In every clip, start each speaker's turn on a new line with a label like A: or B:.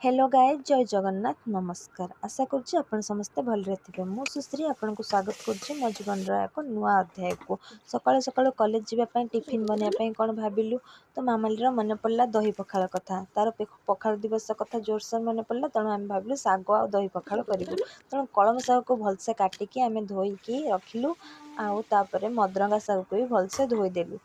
A: Hello ଗାଏ, ଜୟ ଜଗନ୍ନାଥ, ନମସ୍କାର। ଆଶା କରୁଛି ଆପଣ ସମସ୍ତେ ଭଲରେ ଥିବେ। ମୁଁ ସୁଶ୍ରୀ ଆପଣଙ୍କୁ ସ୍ୱାଗତ କରୁଛି ମୋ ଜୀବନର ଏକ ନୂଆ ଅଧ୍ୟାୟକୁ। ସକାଳୁ ସକାଳୁ କଲେଜ ଯିବା ପାଇଁ ଟିଫିନ୍ ବନେଇବା ପାଇଁ କ'ଣ ଭାବିଲୁ ତ ମାମାଲିର ମନେ ପଡ଼ିଲା ଦହି ପଖାଳ କଥା। ତା'ର ପଖାଳ ଦିବସ କଥା ଜୋରସୋର ମନେ ପଡ଼ିଲା। ତେଣୁ ଆମେ ଭାବିଲୁ ଶାଗ ଆଉ ଦହି ପଖାଳ କରିବୁ। ତେଣୁ କଳମ ଶାଗକୁ ଭଲସେ କାଟିକି ଆମେ ଧୋଇକି ରଖିଲୁ, ଆଉ ତାପରେ ମଦରଙ୍ଗା ଶାଗକୁ ବି ଭଲସେ ଧୋଇଦେଲୁ।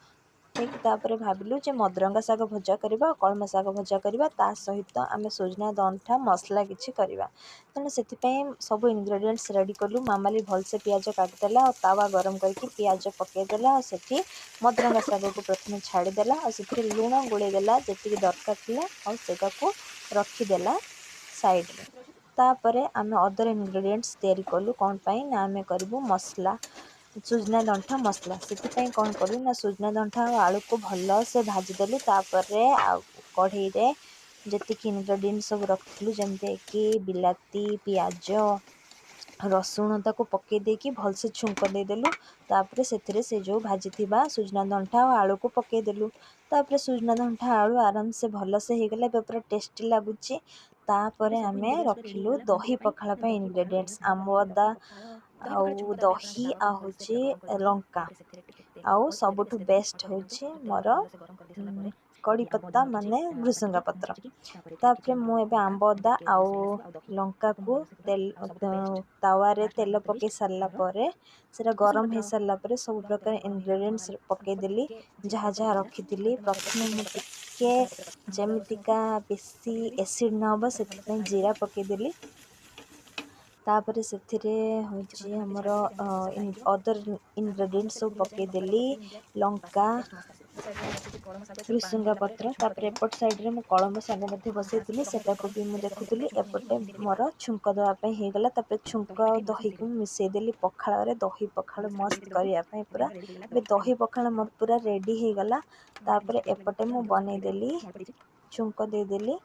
A: ଠିକ୍ ତାପରେ ଭାବିଲୁ ଯେ ମଦରଙ୍ଗା ଶାଗ ଭଜା କରିବା ଆଉ କଳମ ଶାଗ ଭଜା କରିବା, ତା ସହିତ ଆମେ ସଜନା ଡଣ୍ଟା ମସଲା କିଛି କରିବା। ତେଣୁ ସେଥିପାଇଁ ସବୁ ଇନଗ୍ରେଡ଼ିଏଣ୍ଟସ୍ ରେଡ଼ି କଲୁ। ମାମାଲି ଭଲସେ ପିଆଜ କାଟିଦେଲା ଆଉ ତାୱା ଗରମ କରିକି ପିଆଜ ପକାଇଦେଲା, ଆଉ ସେଠି ମଦରଙ୍ଗା ଶାଗକୁ ପ୍ରଥମେ ଛାଡ଼ିଦେଲା, ଆଉ ସେଥିରେ ଲୁଣ ଗୋଳେଇ ଦେଲା ଯେତିକି ଦରକାର ଥିଲା, ଆଉ ସେଇଟାକୁ ରଖିଦେଲା ସାଇଡ଼୍ରେ। ତାପରେ ଆମେ ଅଦର ଇନଗ୍ରେଡ଼ିଏଣ୍ଟସ୍ ତିଆରି କଲୁ। କ'ଣ ପାଇଁ ନା ଆମେ କରିବୁ ମସଲା, ସୁଜନା ଡଣ୍ଟା ମସଲା। ସେଥିପାଇଁ କ'ଣ କଲୁ ନା ସୁଜନା ଡଣ୍ଟା ଆଉ ଆଳୁକୁ ଭଲସେ ଭାଜିଦେଲୁ। ତାପରେ ଆଉ କଢ଼େଇରେ ଯେତିକି ଇନଗ୍ରେଡ଼ିଏଣ୍ଟ ସବୁ ରଖିଥିଲୁ, ଯେମିତିକି ବିଲାତି, ପିଆଜ, ରସୁଣ, ତାକୁ ପକାଇ ଦେଇକି ଭଲସେ ଛୁଙ୍କ ଦେଇଦେଲୁ। ତାପରେ ସେଥିରେ ସେ ଯେଉଁ ଭାଜିଥିବା ସୁଜନା ଡଣ୍ଟା ଆଉ ଆଳୁକୁ ପକାଇଦେଲୁ। ତାପରେ ସୁଜନା ଡଣ୍ଟା ଆଳୁ ଆରାମସେ ଭଲସେ ହେଇଗଲା, ଏବେ ପୁରା ଟେଷ୍ଟି ଲାଗୁଛି। ତାପରେ ଆମେ ରଖିଲୁ ଦହି ପଖାଳ ପାଇଁ ଇନଗ୍ରେଡ଼ିଏଣ୍ଟସ୍, ଆମ୍ବ ଅଦା ଆଉ ଦହି ଆଉ ହେଉଛି ଲଙ୍କା, ଆଉ ସବୁଠୁ ବେଷ୍ଟ ହେଉଛି ମୋର କଡ଼ିପତ୍ତା, ମାନେ ଭୃସଙ୍ଗା ପତ୍ର। ତାପରେ ମୁଁ ଏବେ ଆମ୍ବ ଅଦା ଆଉ ଲଙ୍କାକୁ ତେଲ ତାୱାରେ ତେଲ ପକାଇ ସାରିଲା ପରେ, ସେଇଟା ଗରମ ହେଇସାରିଲା ପରେ ସବୁ ପ୍ରକାର ଇନଗ୍ରେଡ଼ିଏଣ୍ଟସ୍ ପକାଇଦେଲି ଯାହା ଯାହା ରଖିଥିଲି। ପ୍ରଥମେ ମୁଁ ଟିକେ ଯେମିତିକା ବେଶୀ ଏସିଡ଼୍ ନ ହେବ ସେଥିପାଇଁ ଜିରା ପକାଇଦେଲି। ତାପରେ ସେଥିରେ ହେଉଛି ଆମର ଅଦର ଇନଗ୍ରେଡ଼ିଏଣ୍ଟ ସବୁ ପକାଇଦେଲି, ଲଙ୍କା, ଭୃସୁଙ୍ଗା ପତ୍ର। ତାପରେ ଏପଟ ସାଇଡ଼୍ରେ ମୁଁ କଳମ ଶାଗ ମଧ୍ୟ ବସାଇଥିଲି, ସେଟାକୁ ବି ମୁଁ ଦେଖୁଥିଲି। ଏପଟେ ମୋର ଛୁଙ୍କ ଦେବା ପାଇଁ ହେଇଗଲା। ତାପରେ ଛୁଙ୍କ ଆଉ ଦହିକୁ ମୁଁ ମିଶାଇଦେଲି ପଖାଳରେ, ଦହି ପଖାଳ ମସ୍ତ କରିବା ପାଇଁ ପୁରା। ଏବେ ଦହି ପଖାଳ ମୋର ପୁରା ରେଡ଼ି ହେଇଗଲା। ତାପରେ ଏପଟେ ମୁଁ ବନେଇଦେଲି, ଛୁଙ୍କ ଦେଇଦେଲି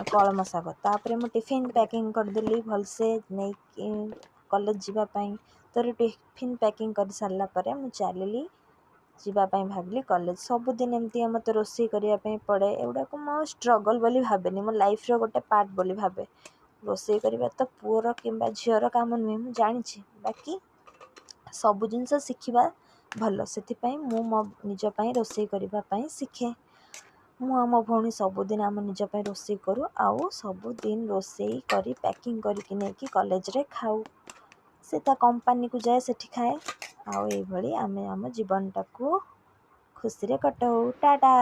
A: କଳମ ଶାଗ। ତାପରେ ମୁଁ ଟିଫିନ୍ ପ୍ୟାକିଂ କରିଦେଲି ଭଲସେ ନେଇକି କଲେଜ ଯିବା ପାଇଁ। ତୋର ଟିଫିନ୍ ପ୍ୟାକିଂ କରିସାରିଲା ପରେ ମୁଁ ଚାଲିଲି ଯିବା ପାଇଁ ଭାବିଲି କଲେଜ। ସବୁଦିନ ଏମିତି ମୋତେ ରୋଷେଇ କରିବା ପାଇଁ ପଡ଼େ। ଏଗୁଡ଼ାକୁ ମୁଁ ଷ୍ଟ୍ରଗଲ୍ ବୋଲି ଭାବେନି, ମୋ ଲାଇଫ୍ର ଗୋଟେ ପାର୍ଟ ବୋଲି ଭାବେ। ରୋଷେଇ କରିବା ତ ପୁଅର କିମ୍ବା ଝିଅର କାମ ନୁହେଁ, ମୁଁ ଜାଣିଛି, ବାକି ସବୁ ଜିନିଷ ଶିଖିବା ଭଲ। ସେଥିପାଇଁ ମୁଁ ମୋ ନିଜ ପାଇଁ ରୋଷେଇ କରିବା ପାଇଁ ଶିଖେ। ମୁଁ ଆଉ ମୋ ଭଉଣୀ ସବୁଦିନ ଆମ ନିଜ ପାଇଁ ରୋଷେଇ କରୁ, ଆଉ ସବୁଦିନ ରୋଷେଇ କରି ପ୍ୟାକିଂ କରିକି ନେଇକି କଲେଜରେ ଖାଉ। ସେ ତା କମ୍ପାନୀକୁ ଯାଏ, ସେଠି ଖାଏ। ଆଉ ଏଇଭଳି ଆମେ ଆମ ଜୀବନଟାକୁ ଖୁସିରେ କଟାଉ। ଟାଟା।